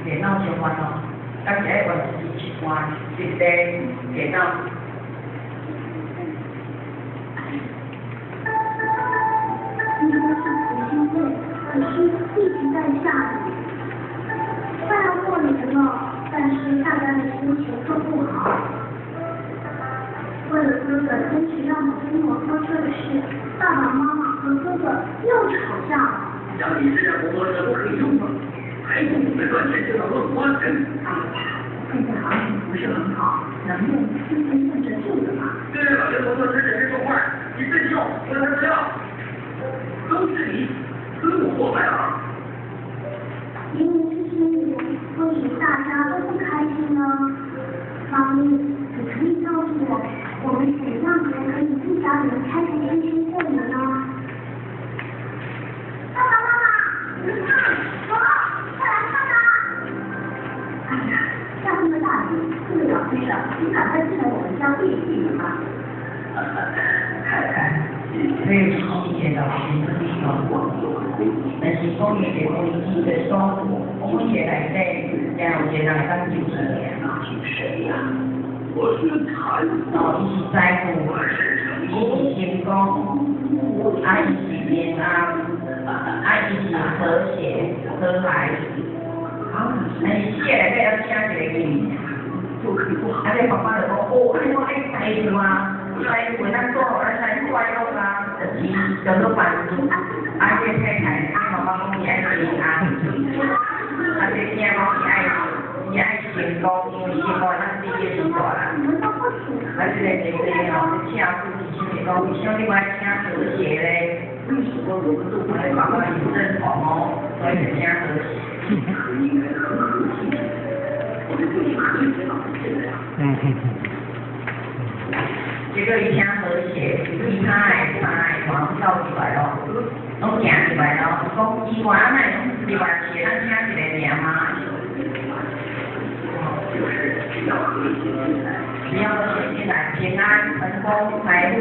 電腦相關哦，敢是愛完成一段一個電腦。今天是福星會，可是一直在下雨。快要過年了，但是大家的心情都不好。為了哥哥堅持要買新摩托車的事，爸爸媽媽和哥哥又吵架了。像你這輛摩托車不可以用嗎？還不你們賺錢就要亂花錢。哎呀，現在行情不是很好，能用就先用著舊的吧。這輛老舊摩托車簡直夠壞，你自己用，我才不要。都是你，跟我過來啊！明明是新年，為什麼大家都不開心呢？媽咪，你可以告訴我，我們怎樣才可以一家人開開心心過年呢？爸爸媽媽，你們看，走，快來看啊！哎呀，下這麼大雨，這個老先生，你趕快進來我們家避一避雨吧。所以是一個老師去中國，但是講伊是危機的所，每一個內底，定有一個人會當救起來。那是誰呀？我是財哦，伊是財富，伊是成功，啊，伊是平安，啊，伊是和諧和諧。但是四個內底攏請一個名，啊，這爸爸就講，哦，按呢我愛財富啊，財富會當做予咱來快樂啊，就是叫做萬事。啊，這個太太，啊，媽媽講伊愛平安，啊，這個囝講伊愛成功，因為成功會當事業做大啦。啊，這個姐姐吼，請夫妻想講，為啥物我愛請和諧咧？啊，爸爸是認同哦，所以就請和諧。結果伊請和諧，其他的三个團跳入來咯，攏行入來咯，講伊話啊，哪會講另外是會當請一個名嗎？只要和諧進來，平安、成功、財富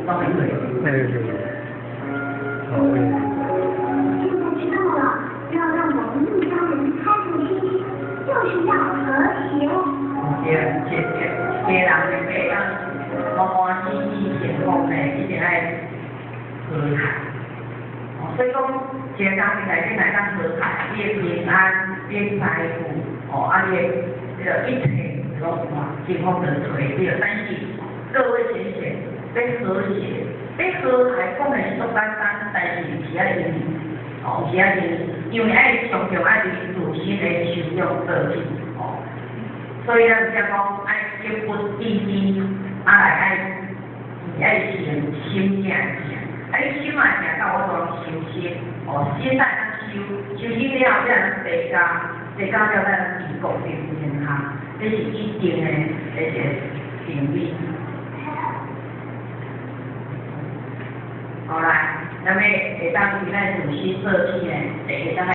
攏會對。現在知道了，要讓我們一家人開開心心，就是要和諧。對對對，家人會當歡歡喜喜幸福呢，一定愛和諧。哦，所以講，一個家庭內底來當和諧，你的平安，你的財富，哦，啊，你的這個一切攏有啊，幸福就揣對。但是各位先生，欲和諧，欲和諧講的是足簡單，但是毋是遐容易，哦，毋是遐容易，因為愛上重愛佇自身的修養做起，哦。所以咱才講愛積佛積智，啊來愛是愛先心正正，啊你心若正到我就修心，哦，心愛當修，修心了後才會當地家，地家了才會當治國平天下，這是一定的一個定理。好來，咱欲會當為咱自身做起呢，就會當。